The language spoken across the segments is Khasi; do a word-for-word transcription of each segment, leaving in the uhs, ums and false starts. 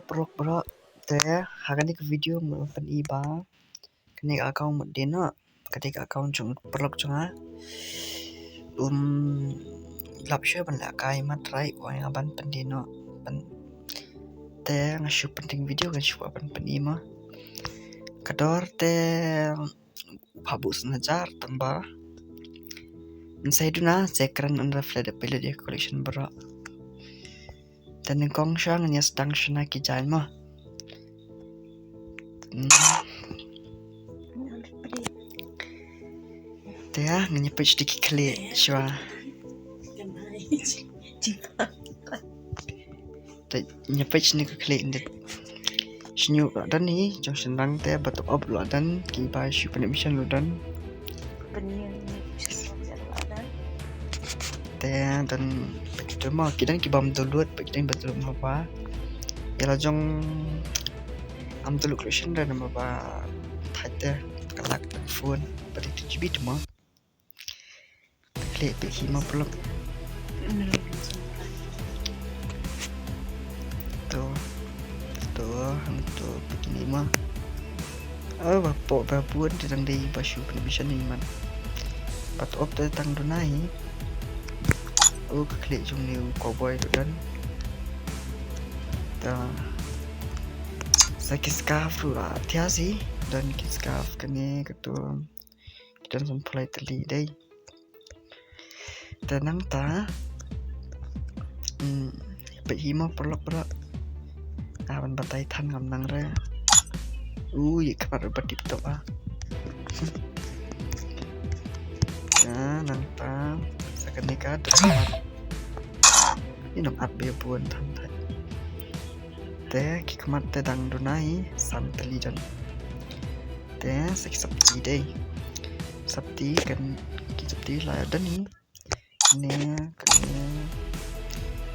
paralok baroh. Te ha kane ka video ngan pyni ba kane ka account mut dei noh, kane ka account jong paralok jong nga. Um, lap shuh ban lehkai, ma trai u ai nga ban pyndei noh. Te nga shu pynting video, ngan shu ban pyni mo. Ka dor te phabus najar tang ba. Ngan sa ïa duna, sa kren, ngan reflect da phi lut ïa collection baroh. Te nyngkong shuwa ngan ïa sdang shna ki jaiñ mo. Hmm. Te ngan ïa peit da ki khlieh shuwa. Te ngan ïa peit shane ka khlieh, ngan ïa shñiuh la don hi jong shynrang, te ba top up la don ki ba shu pynïap mission la don. Te don peit tu mo, ki don ki bym download, peit ki don bym download mo ba. Ïa la jong am download collection don mo ba, thait te ka lak ka phone ba dei two G B tu mo. Klik peit hi mo paralok. To, to, hangto peit kine mo. Oh, ba pok ba bun te dang dei ba shu pynïap mission hi man. Ba top up te tang duna hi. Oh, ka khlieh jong une u cowboy ruh don. Ta sa ki scarf ruh la thiah shi. Don ki scarf kane kato. Ki don san phew lai tylli dei. Te nangta, hmm, peit hi mo paralok baroh. Ah, ban batai than ngam nang re. Ui, khmat ruh ba tip top ah. Te nangta sa kane ka don khmat. Ïa nang at ba ïa bun than thait. Te ki khmat te dang duna hi san tylli don. Te sa ki sapti dei. Sapti kan, ki sapti la don hi. Ne kane,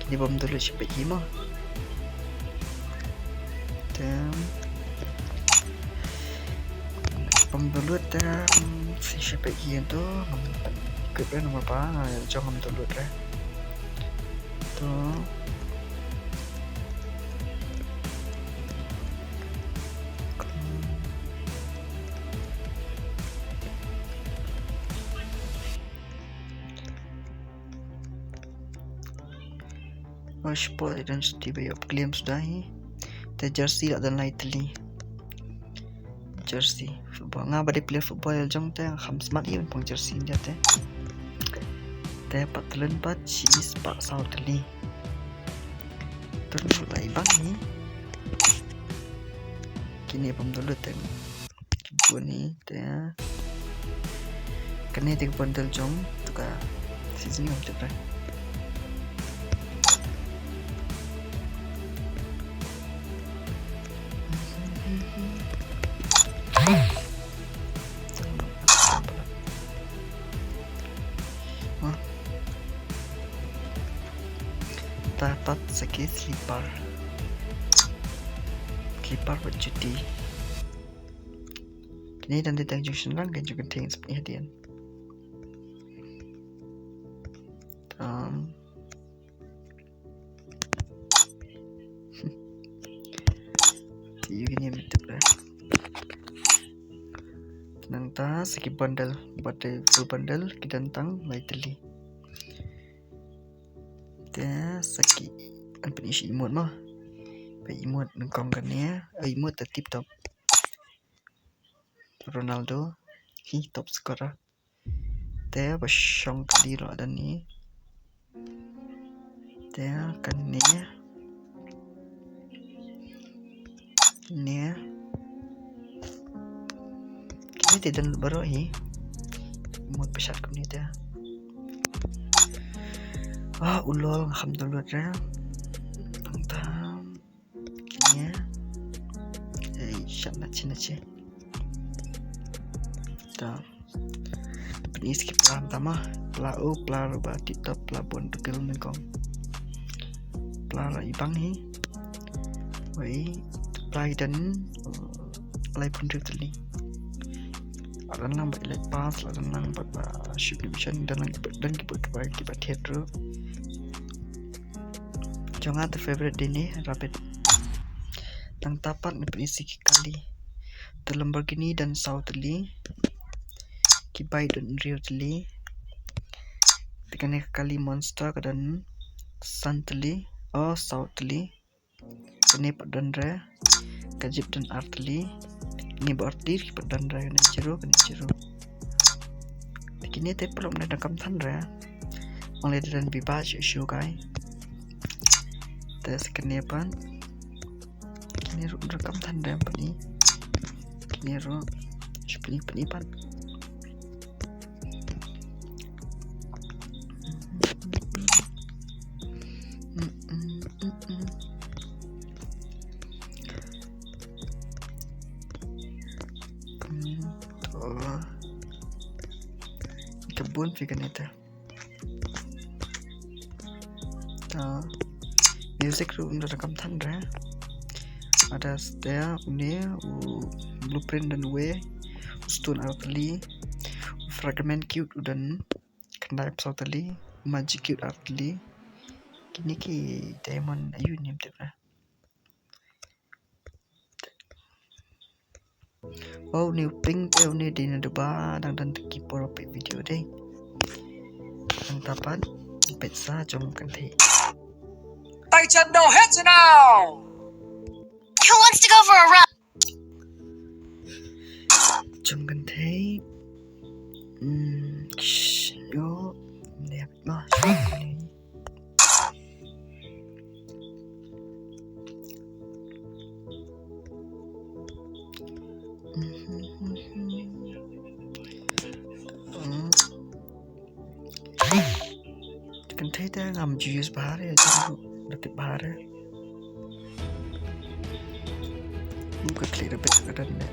kine bym download, shu peit hi mo. Te bym download te, hmm, shu peit hi to, ngam pyn-, kut re namar ba nga jong ngam download re. To. Watch sport identity ba ïoh claim suda hi. Te jersey la don lai tylli. Jersey football. Nga ba dei player football jong te, nga kham smat ïa ban pang jersey India te. Te pat tlun pat shi spah saw tylli. Tlun la i bang hi. Kine bym download te. Ki bun hi te. Kane te ka bundle jong tu ka season ngam tip re. Hah? Ta pat sa ki slipper. Slipper bad juti. Kine dang dei tang jong shynrang, ka jong ka kynthei ngin sa pyni hadien. Um. Te ïa kine mynta ba. Nangta sa ki bundle, bad te full bundle ki don tang lai tylli. Te sa ki, ngan pyni shi emote mo. Ba emote nyngkong kane, eh, emote te tip top. Ronaldo, hi top scorer. Te ba shong kali ruh don hi. Te kane. Ne. Kine te don baroh hi. Emote ba shad kumne te. Ah, u lol nga kham download re. Nangta kine. Ei, shad nachi nachi. Ta. Pyni sa ki pla mynta mo. Pla, oh, pla ruh ba tip top, pla bun tugul nyngkong. Pla la i bang hi. Wei, pla i don, uh, lai phew hynriew tylli. La don lang bad Elite Pass, la don lang bad ba shoot mission, don lang ki ba, don ki ba, ki ba, ki ba thied ruh. Jong nga te favorite dei ne Rapid. Nangta pat ngi pyni sa ki kali. Te Lamborghini don saw tylli. Ki bike don hynriew tylli. Te kane ka kali monster ka don san tylli. Oh, saw tylli. Kane pat don re. Ka jeep don ar tylli. Kine ba ar tylli ki pat don re. Kane zero, kane zero. Te kine te paralok ne da kam than re. Ong lei da don biba shu shu kai. Te sa kane pat. Kine ruh da kam than re pyni. Kine ruh shu pyni pyni pat. Ka bun phi kane te. Ta music ruh ym da kam than re. Ada stea une u blueprint don we, u stone ar tylli, u fragment cute u don khyndai phew saw tylli, magic cute ar tylli. Kine ki diamond ayu nim tip re. Wow, une u pink te une dei na Dubai, dang don te ki por peit video dei. Nangta pat peit sa jong kynthei. Tai chan no head now. Who wants to go for a run? Jong kynthei. Hmm, yo, ne ma. Kynthei te ngam ju use bha re, jong ruh da tip bha re. Ka khlieh da beit ka don ne.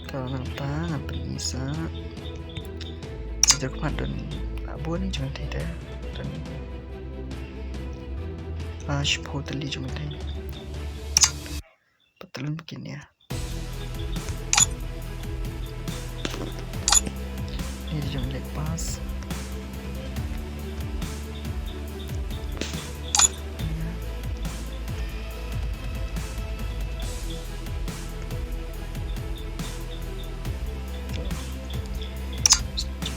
Te nangta ngan pyni sa. Jong kmat don a bun jong kynthei te. Don a shiphew tylli jong kynthei. Patlun ba kine. Ni jong lek pas.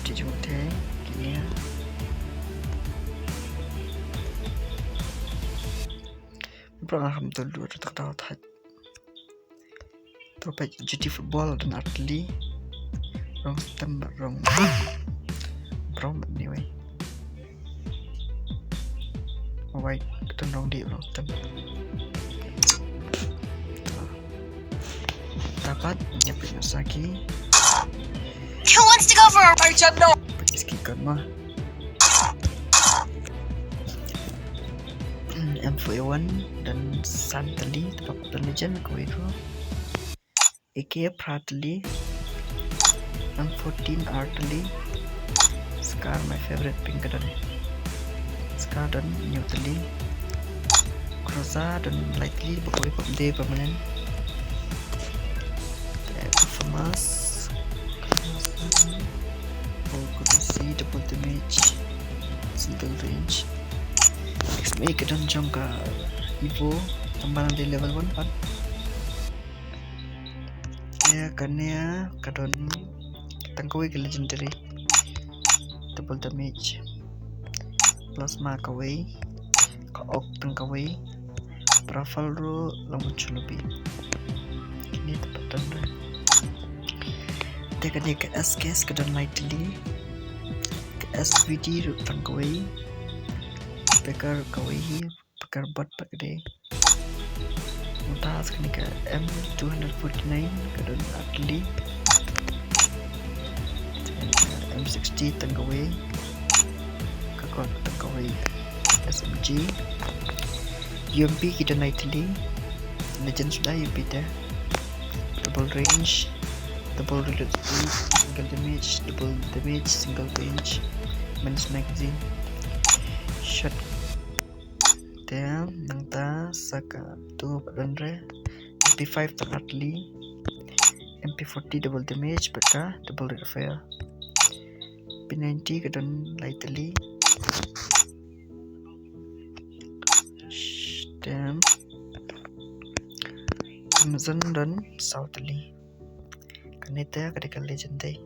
Ti jong te kine. Bro, ham tu dur tak tau thaj. Trophy G T Football don ar tylli. Rong stem rong. Brown anyway. Wai, don rong di rong stem. Dapat nyapin saki. Who wants to go for a ride? Pakai ski gun mah. M four A one don san tylli, te pat don Legend kawei ruh. A K phra tylli. M fourteen ar tylli. Scar, my favorite pink ka don. Scar don hynñiew tylli. Groza don lai tylli, ba kawei pat ym dei permanent. Te FAMAS. All could see double damage, single range. X M A ka don jong ka Evo, tang ba nang dei level one pat. Ïa kane ka don tang kawei ka legendary, double damage. Plasma kawei, ka Orc tang kawei. Parafal ruh lang bun shinobi. Kine te pat don re. Te kane ka S K S ka don lai tylli. Ka S V D ruh tang kawei. Pekar kawei hi, Pekar bot pat ka dei. Mynta sa kane ka M two hundred forty-nine ka don ar tylli. M sixty tang kawei. Ka Colt tang kawei. S M G. U M P ki don lai tylli. Legend suda U M P te. Double range, double reload speed, single damage, double damage, single range, minus magazine. Shot. Te nangta sa ka tu pat don re. M P five tang ar tylli. M P forty double damage, bad ka double rate of fire. P ninety ka don lai tylli. Te Amazon don saw tylli. Kane te ka dei ka legendary.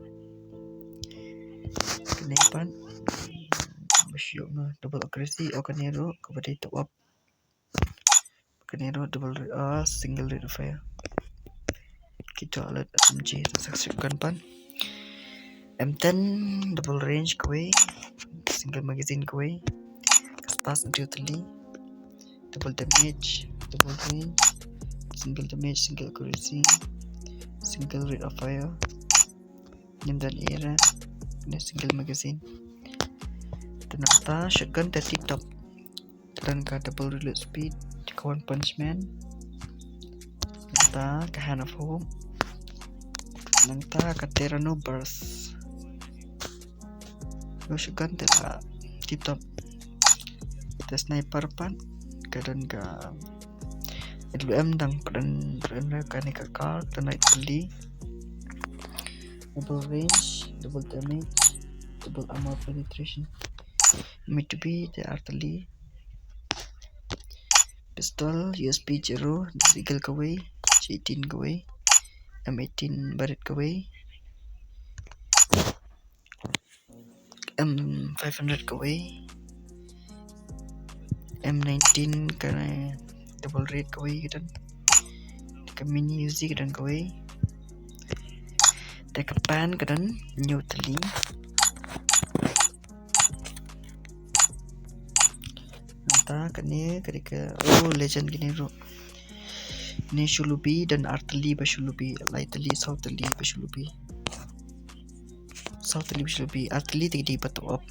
Kane pat ba shu ïoh na double accuracy, o kane ruh kaba dei top up. Kane ruh double rate, ah, single rate of fire. Kito alert S M G, sa shotgun pat. M ten double range kawei, single magazine kawei. Ka spas hynriew tylli. Double damage, double range, single damage, single accuracy, single rate of fire. Ngim don era, ne single magazine. Te nangta shotgun te tip top. Te don ka double reload speed, ka One Punch Man. Nangta ka Hand of Hope. Nangta ka Terrano Burst. Ïoh shotgun te la tip top. Te sniper pat ka don ka L M dang pdeng pdeng kane ka car, ka don lai tylli. Double range, double damage, double armor penetration. M two B te ar tylli. Pistol U S P zero, Deagle kawei, G eighteen kawei, M eighteen Barrett kawei, M five hundred kawei, M nineteen ka double rate kawei ka don. Ka mini Uzi ka don kawei. Te ka pan ka don hynñiew tylli. Nangta kane ka dei ka, oh, legend kine ruh. Ne shu lubi, don ar tylli ba shu lubi, lai tylli, saw tylli ba shu lubi. Saw tylli ba shu lubi, ar tylli te ki dei ba top up.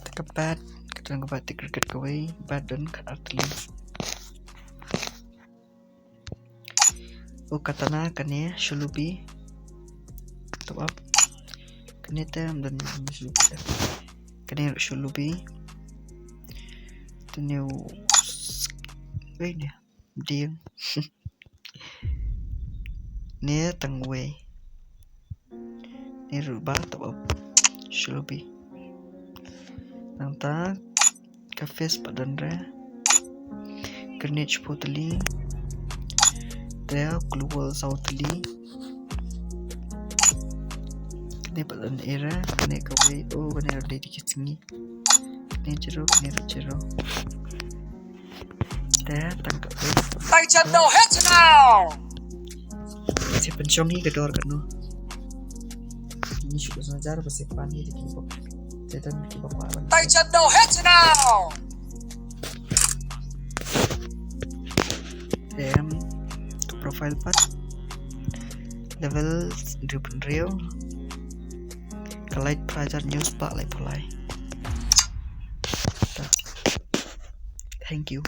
Te ka bat ka don ka bat te cricket kawei, bat don ka ar tylli. O katana kane shu lubi. Top up. Kane te ym don shu lubi. Kane shu lubi. Te ne u, wei ne dieng. Ne tang wei. Ne ruh ba top up. Shu lubi. Nangta ka vest pat don re. Grenade shiphew tylli. Te global saw tylli. Kane pat don era, kane kawei, oh, kane ruh dei ki sngi. Kane zero, kane ruh zero. Te tang ka, eh. Tang jan no hit now. Sa pynshong hi ka dor kano. Ni shu ka sngajar ba sa pan hi ki bok. Sa tan ki bok wa ban. Tang jan no hit now. Em, ka profile pat. Level hynriew phew hynriew. Ka light phra hajar hynñiew spah laiphew lai. Thank you.